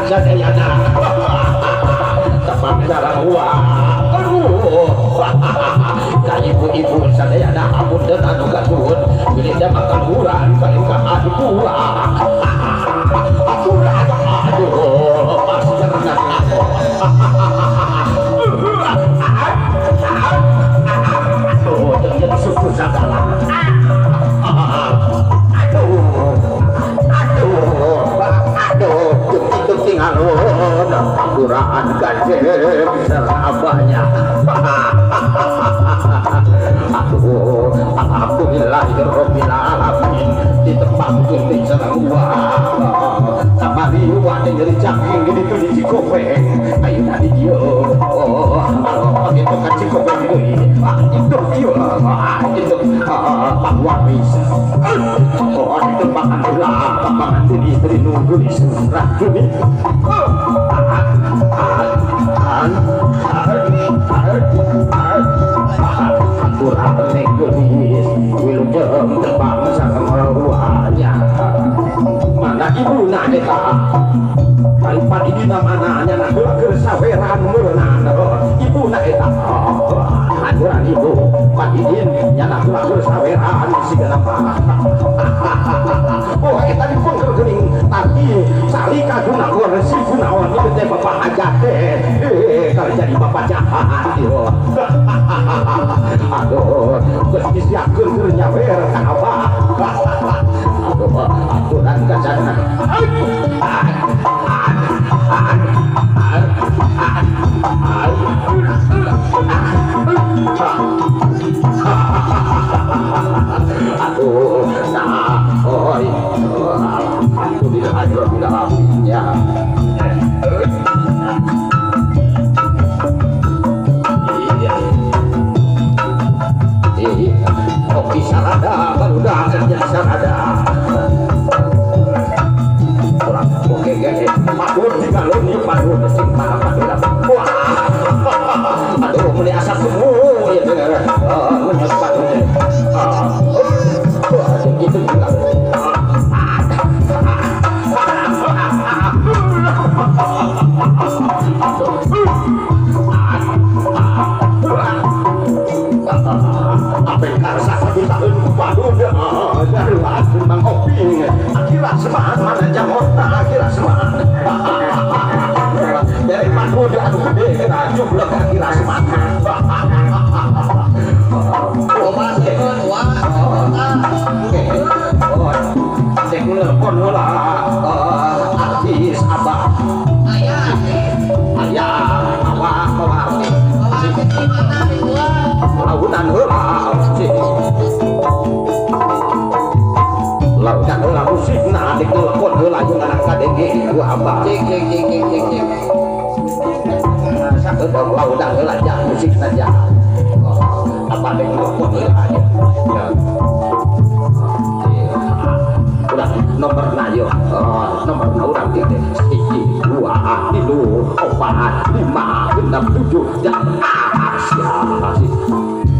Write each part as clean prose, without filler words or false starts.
Sadayana tepang sareng wa. Aduh, ka ibu-ibu sadayana hapunten anu kasuhun bilih makan urang kali ka aduh. Aduh, masker aku. Aduh, jangan suku segala. Aduh, aduh, aduh, tinggal alun, kuraan gandeng serabanya. Aduh, alhamdulillahirabbil alamin ditepangkeun deui sareng uang. Kamari uang teh nyeri cangking di ditu di Cikopeng. Ayeuna di dieu. Oh, itu ka Cikopeng deui. Itu ieu, itu pangwaris. Oh, itu makan heula, pangantin istri nu geulis rajuni. Kurang geulis wilujeng tepang sareng ruanya. Mana ibuna eta? Kalipan idina mana nya heula keur saweran meureunana. Ibuna eta. Aturan ibu padidin nya heula keur saweran sigana mah. Oh, eta dipengker geuning tadi sali ka Gunawan si Gunawan ieu teh bapak hajat teh. Kalau jadi bapak jahat ieu. Aduh, geus disiapkeun keur nyawer ka abah. Aduh, aturan kacana. Aduh, nah, oh, alhamdulillah alamin ya. Iya, kopi sarada, barudak kerja sarada. Kurang oke oke, padur digalun yuk padur sing padur. Wah, aduh meni asap semua ya dengar. Menyos padur. Wah, gitu juga. Artis abah ayah awak artis lautan heula lautan heula musikna dik telepon heula jeung anak kadenge ku abah cek cek cek cek cek sakedeung lautan heula jang musikna jang abah dik telepon heula ya. Udah nomor na yo, nomor na urang teh 1 2 3 4 5 6 7 8.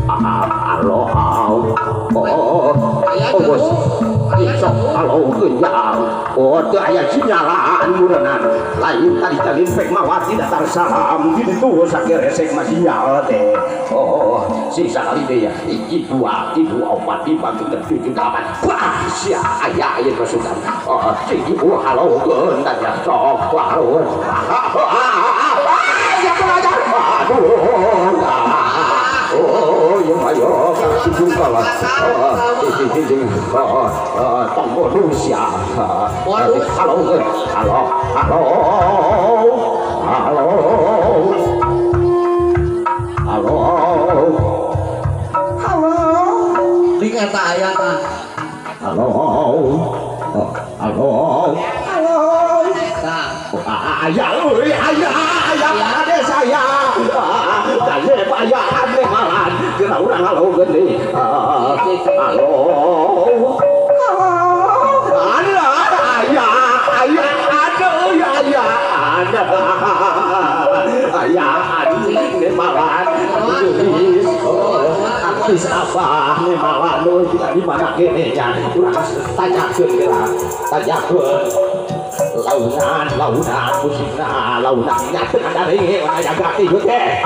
Halo, oh, bos, sok halo kenyang, oh, teu aya sinyalaan meureunnan, lain tadi tadi pek mawati datar salam, gitu sakeresek mah sinyal teh, oh, sisa kali deh ya, 1 2 3 4 5 6 7 8, wah, sia aya ieu masukan, oh, si ibu halo keun tanya sok, halo, sia belajar, aduh, oh, yo ayo kalau halo halo halo halo halo halo ding eta aya tah halo halo halo ayah euy ayah ayah ade saya ade ayah ade malan geura urang halo geuning halo halo ayah ayah aduh ayah ayah ade malan artis apa nih malan euy di mana kene nya urang tanyakeun geura tanyakeun. Launan launan musikna launan nya teu ngadari aya gati teh.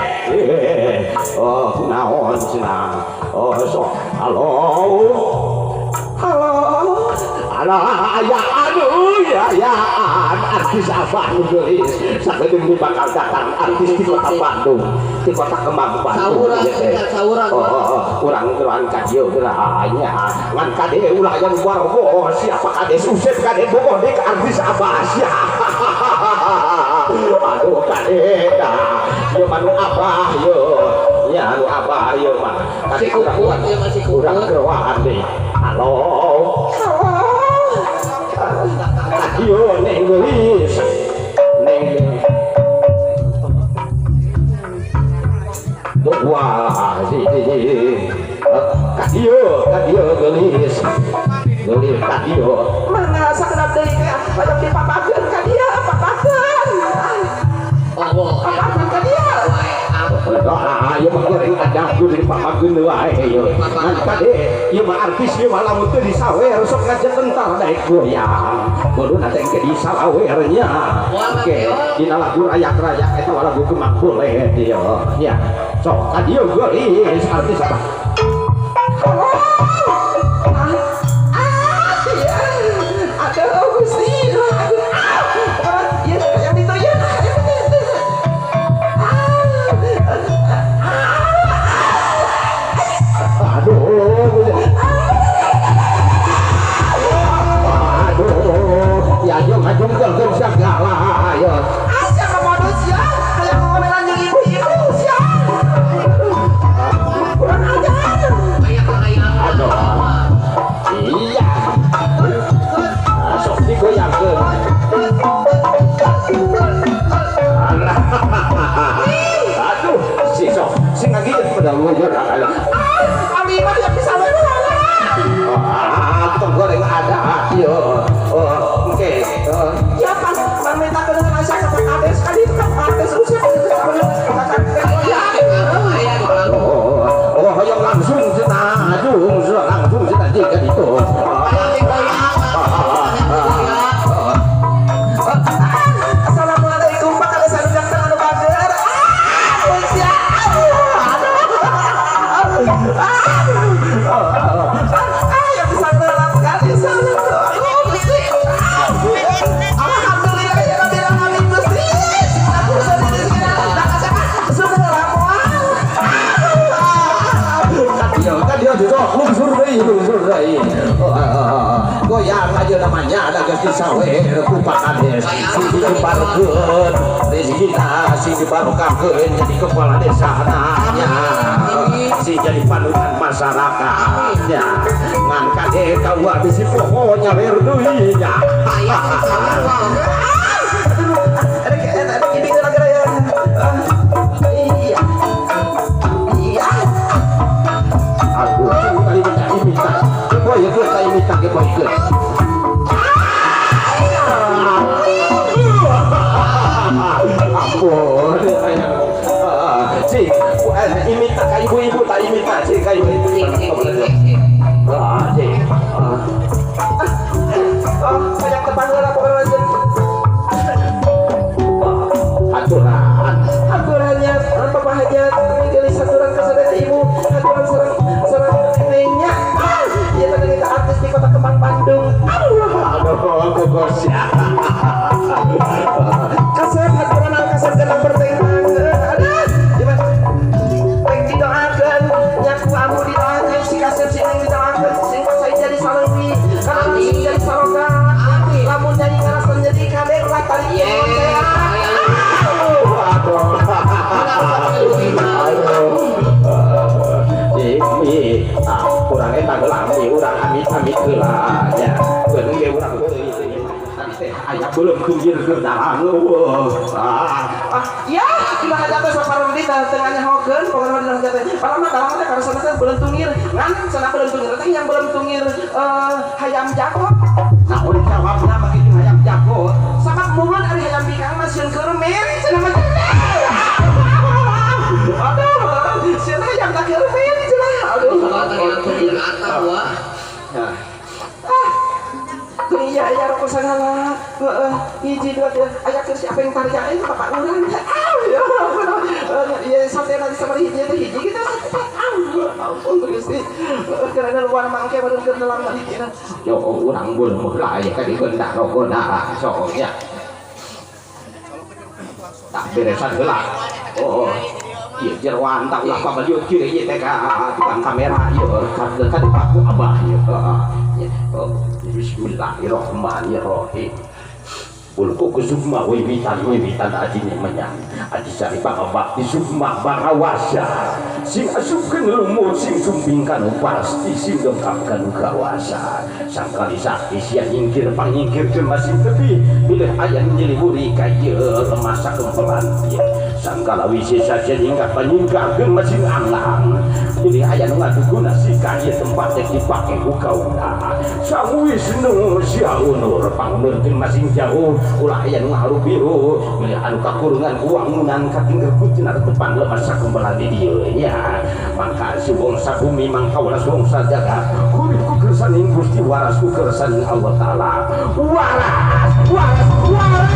Oh naon cenah. Oh sok halo. Halo. Alah aya aduh ya ya artis apa nu geulis sakedeung bakal datang artis di kota Bandung di kota Kembang Bandung saurang oh urang ka dieu geura nya ngan kade ulah aya nu barogo siapa kade Usep kade bogoh deui ka artis apa sia aduh kade dah ieu mah nu abah ieu nya anu abah ieu mah si kukut ieu mah si kukut urang geroan deui halo ayo neng gelis neng wah si kadieu gelis gelis kadieu mana sakedap deui teh hayang dipapakeun ka dieu papakeun oh papakeun ka dieu ayo mah goreng ada kudu dipapakeun wae ieu ngan kade ieu mah artis ieu mah lamun teu disawer sok ngajak tentara daek goyang kuduna teh engke disawer nya engke dina lagu rayak-rayak eta lagu Kembang Boleh ieu nya sok ka dieu geulis artis apa aduh Gusti aduh yang itu ya aduh aduh ya ayo ngajungkeun segala ayo asa ka modus ya hayang ngomelan jeung ibu-ibu sia kurang ajar aduh iya sok digoyangkeun aduh si sok sing ngagieuh pada luhur abdi mah tidak bisa ah tong goreng ada ieu oh oke ya pan minta keun asa ka kades kali itu ka kades usah oh hoyong langsung cenah aduh langsung cenah jeung itu Assalamualaikum Pak Kades anu janten anu bager goyang aja namanya ada geus disawer ku Pak Kades sing diparkeun rezekina sing dibarokahkeun jadi kepala desa nya sing jadi panutan masyarakat nya ngan kade kawa bisi poho nyawer deui nya aku kali minta imita boy ikut tak imita ke boy ikut ampun si imita ka ibu-ibu tak imita si ka ibu-ibu ah si banyak tepan heula pokona aturan aturannya Bapak Hajat geulis aturan ka sadaya ibu aturan sareng sareng nengnya ieu teh kita artis di kota Kembang Bandung aduh aduh sia kasep aturan kasep kana perteng aduh di mana rek didoakeun nya ku ambu didoakeun si kasep si neng didoakeun sing saya jadi salewi kana sing jadi saroga lamun nyanyi ngarasan jadi kade ulah tari ieu teh urang eta geulami urang amit-amit heula nya beunung ge urang deui tadi teh aya beuleum tunggir keur dalang ah ya dina hajat teh saparodi teh nganyahokeun pokona dina hajat teh padahal mah dalang teh karasana teh beuleum tunggir ngan cenah beuleum tunggir teh yang beuleum tunggir hayam jago naon jawabna mah kitu hayam jago sabab muhun ari hayam bikang mah sieun keuremen cenah mah aduh sieun hayam tak keuremen cenah aduh ah iya iya rokok sagala heeh Hiji dua tilu aya keur si Apeng Tarya itu bapak urang. Ah ya. Ya sate nanti sama hiji teh hiji gitu sate. Ampun Gusti. Karena luar mangke baru keur dalam hiji. Yo urang bul heula aya ka digendak rogona sok nya. Tak beresan heula. Oh. Ieu jeroan tak ulah pabaliut kieu ieu teh ka tukang kamera ieu ka dipaku abah ieu. Bismillahirrahmanirrahim. Ulku kusuma wiwitan wiwitan ajinya menyang aji sari pangabakti sukma barawasa sing asupkeun lumur sing sumpingkan pasti sing dongkapkan kawasa sangkali sakti sia nyingkir panyingkirkeun masing tepi bilih aya nyeliwuri ka ieu masa kempelan sangkala wisesa sia nyingkap panyingkapkeun masing anglang bilih aya nu ngaduguna si ka ieu tempat teh dipake ku kaula sang Wisnu sia unur pangunurkeun masing jauh ulah aya nu ngarubiru bilih anu kakurungan ku wangunan katinggal kutina depan lepas sakempelan di dieu nya mangka si wong sabumi mangka welas wong sajagat kulit ku kersaning Gusti waras ku kersaning Allah Taala waras waras waras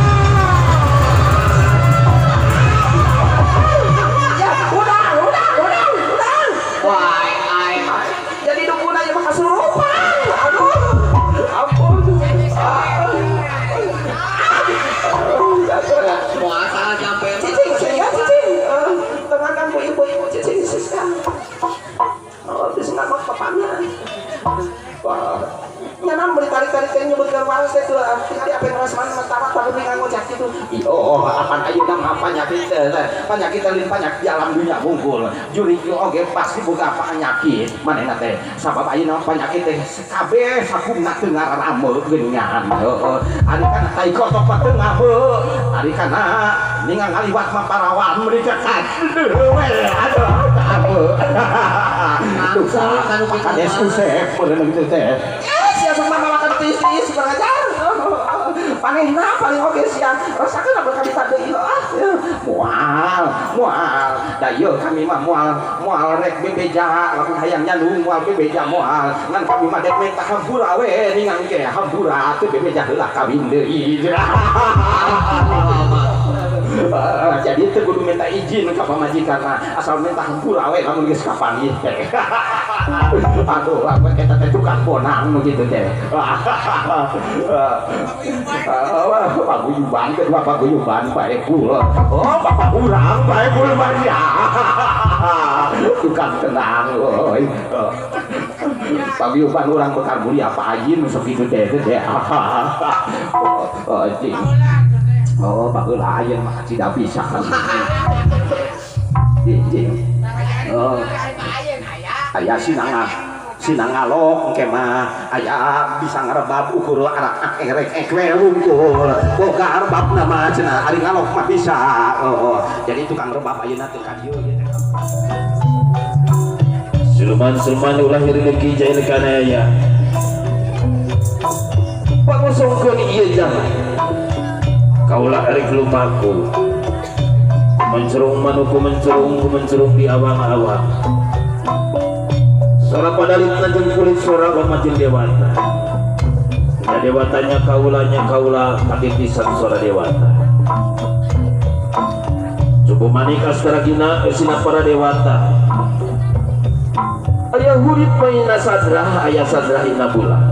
ya udah udah udah udah wah ai jadi dukun aja mah kasurupan aduh ampun puasa sampai cicing saya cicing tengah ganggu ibu-ibu cicing siskan oh bisa nggak mau papanya wah nyanam beli tarik-tarik yang nyebutkan waras itu tinggal apa yang rasman mentara tapi nggak ngocak gitu oh apaan ayeuna mah penyakit penyakit lain penyakit di alam dunia bungkul juri oge pasti boga penyakit manehna teh sabab ayeuna penyakit teh kabeh sakumna teu ngararame geuningan heeh ari kana tai kotok mah teu ngabe ari kana ningang ngaliwat mah parawan meuni kekat we aduh kabe langsung kanu kades usep beunang kitu teh sia mama makan tiis-tiis kurang ajar panehna paling oge sia rasakeun abah kami tadi ah moal moal da ieu kami mah moal moal rek bebeja lamun hayang nyandung moal bebeja moal ngan kami mah dek minta hampura we ningang ke hampura teu bebeja heula kawin deui. Jadi teu kudu minta izin ka pamajikan asal minta hampura we lamun geus kapanggih teh. Aduh aku eta teh tukang bonang nu kitu teh. Paguyuban kedua paguyuban Pak Ekul. Oh bapak urang Pak Ekul Maria. Tukang tenang euy. Paguyuban urang bekal mulia Pak Haji nu sok kitu teh teh. Oh cing. Oh baheula ayeuna mah tidak bisa. Cing. Oh. Aya sinangalok engke mah aya bisa ngarebab ukur arak erek ekwe wungkul boga rebabna mah cenah ari ngalok mah bisa. Oh, jadi tukang rebab ayeuna teh ka dieu ieu teh. Siluman-siluman ulah hireuleuki jail kanaya. Pangosongkeun ieu zaman. Kaulah erek lumaku. Mencerung manuku mencerung mencerung di awang-awang. Sora padalitna jeung kulit sora pamajeng dewata. Ya dewatanya kaulanya kaula katitisan sora dewata. Cukup manik astaragina esina para dewata. Aya hurit maina sadrah aya sadrah ina bulan.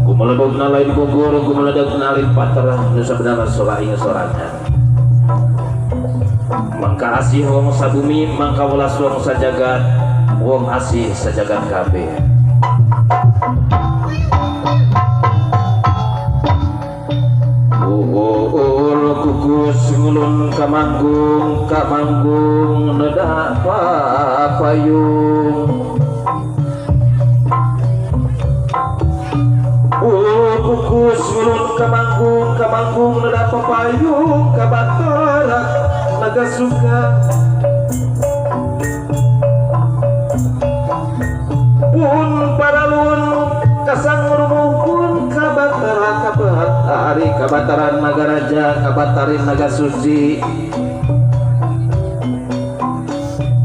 Kumeledogna lain gugur kumeledogna lain paterah nu sabenerna sora ing sorana. Mangka asih wong sabumi mangka welas wong sajagat wong asih sajagat kabeh. Uur kukus ngulun kamanggung kamanggung nedak papayung. Uur kukus ngulun kamanggung kamanggung nedak papayung kabatara naga suka pun paralun kasang rumuh pun kabatara kabatari kabataran naga raja kabatarin naga suci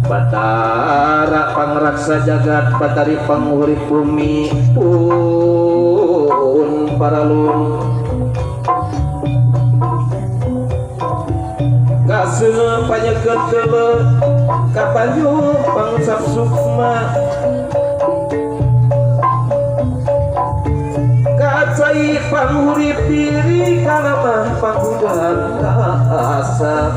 Batara pangraksa jagat batari pangurip bumi pun Paralun kaseuneu panyeukeut keuleuh kapanju pangusap sukma kacai panghurip diri kalamah pangudang rasa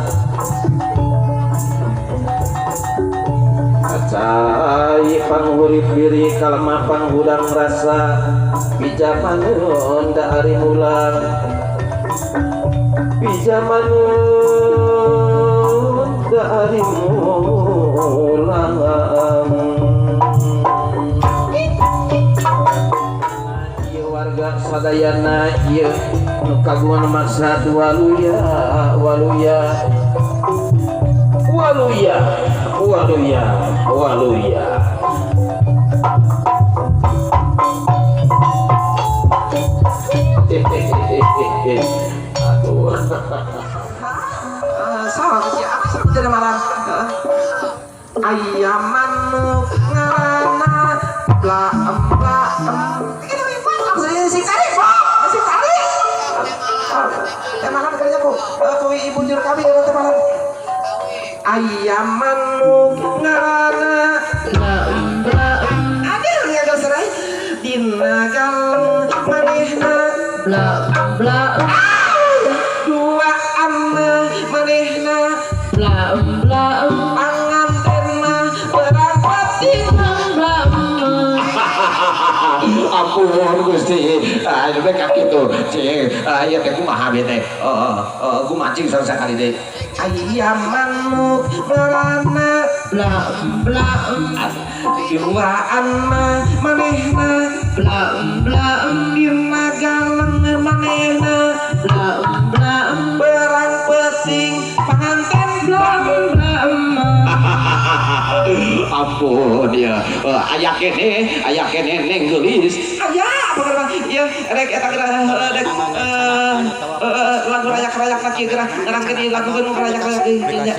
kacai panghurip diri kalamah panghudang rasa pijamanun dari mulang pijamanun dari mulang. Ieu warga sadayana ieu nu kagungan maksad waluya waluya waluya waluya waluya. Aduh. Jadi marah. Ayam manuk ngarana bla bla. Ini si tarik, si tarik. Teh malam kerja ku, ku ibu juru kami teh malam. Ayam manuk ngarana bla bla. Ada yang serai dina galeng manehna bla bla. Dua amma manehna bla bla. Panganten mah berangkat bla. Ampun Gusti, ayo teh kitu cing, aya teh kumaha ieu teh? Kumaha cing sakali deui. Ayam manuk ngarana bla bla. Dua amma manehna bla bla. Dina galeng manehna bla bla. Berang peting panganten bla bla. Ampun ya, aya keneh neng geulis. Aya apa geura? Ieu rek eta geura rek lagu rayak-rayak na kieu geura nerangkeun ieu lagu nu rayak-rayak ieu nya.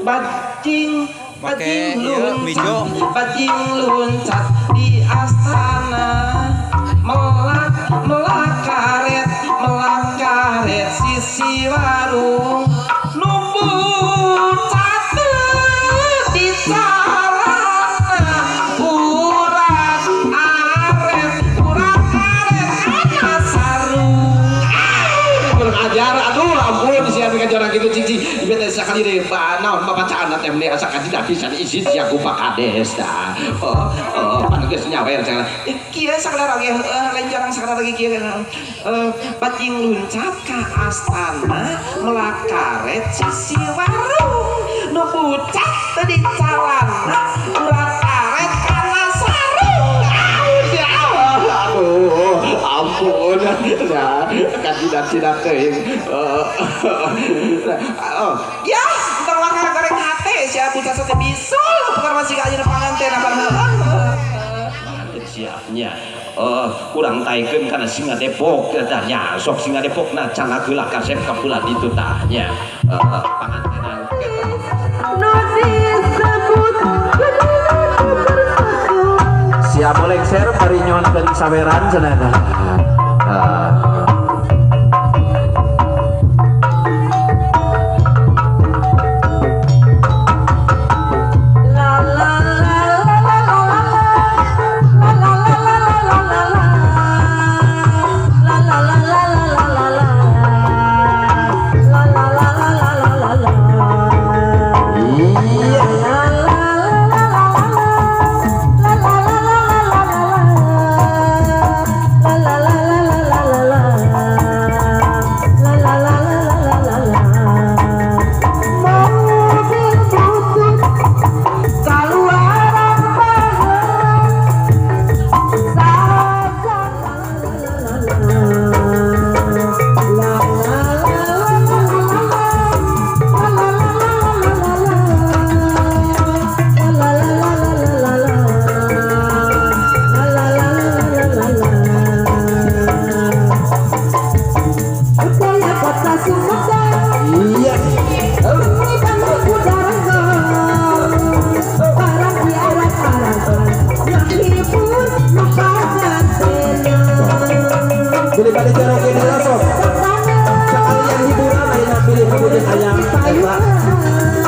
Bajing bajing luncat, bajing luncat di astana melak melak karet sisi warung numpuk catet di sarana urat aret kana sarung. Kurang ajar, aduh ampun siapa kan orang gitu cici ieu teh sakali deui naon babacaan teh meni asa kajina pisan isi sia ku Pak Kades dah. Oh pan geus nyawer cenah. Kieu sakadar oge lain jarang sakadar lagi kieu bajing luncat ka astana melak karet sisi warung nu pucat teu di calana urat aret kana sarung. Aduh ampun ya kajina teuing. Ya tong wakar goreng hate sia pucat teh bisul bukan masih ka ayeuna panganten apa siapnya. Kurang taikeun kana Singa Depok tah nya sok Singa Depok na canggah heula kasep ka pula ditu tah nya pangantenan nu disebut siap lengser bari nyonten saweran cenah. La la la la la la la la. Bilih bade jaroge heula sok. Sekalian hiburan ayeuna bilih kemudian aya eta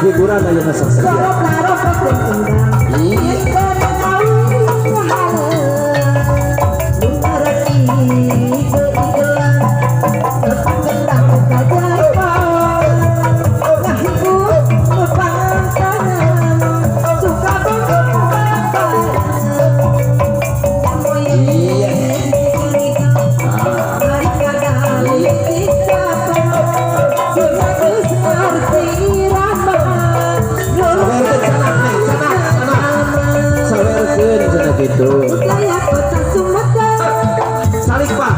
hiburan ayeuna sok sedia. Iya. Iya. Sawerkeun cenah neng, cenah, cenah. Sawerkeun cenah kitu. Salik Pak.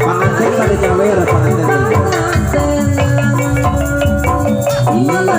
Panganten kali nyawer panganten. Iya.